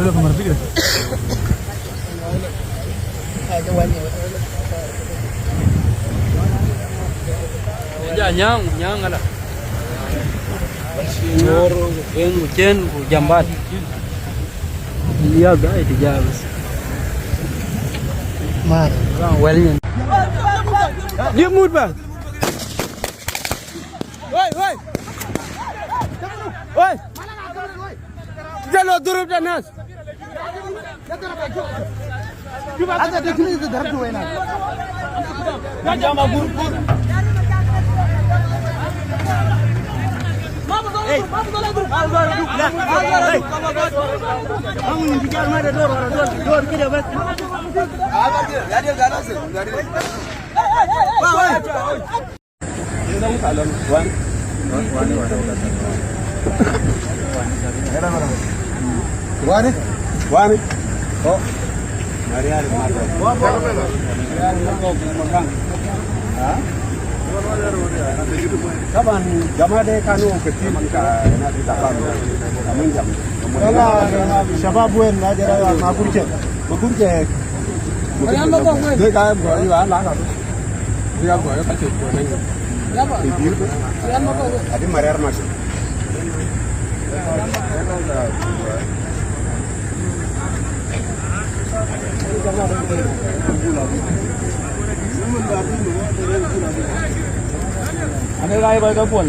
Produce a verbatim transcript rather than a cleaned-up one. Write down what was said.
Ja nyaŋ, nyaŋ ala. Nyuur, ben ku cen ku jambat. Ya gai ti ja bas. Mar. Wel nyin. Di mut ba. Oi, oi. Oi. Jalo durub da nas. Wani? Wani? Oh. Taban jama de kanu ketir ka na di taban. Amin jam. Wala shabab wen na jara ma kurche. Ma kurche. Doi ka gua yu ala ka. Doi ka gua yu ka che ko nang. Adi marer mas. Ane rai bai ka puan.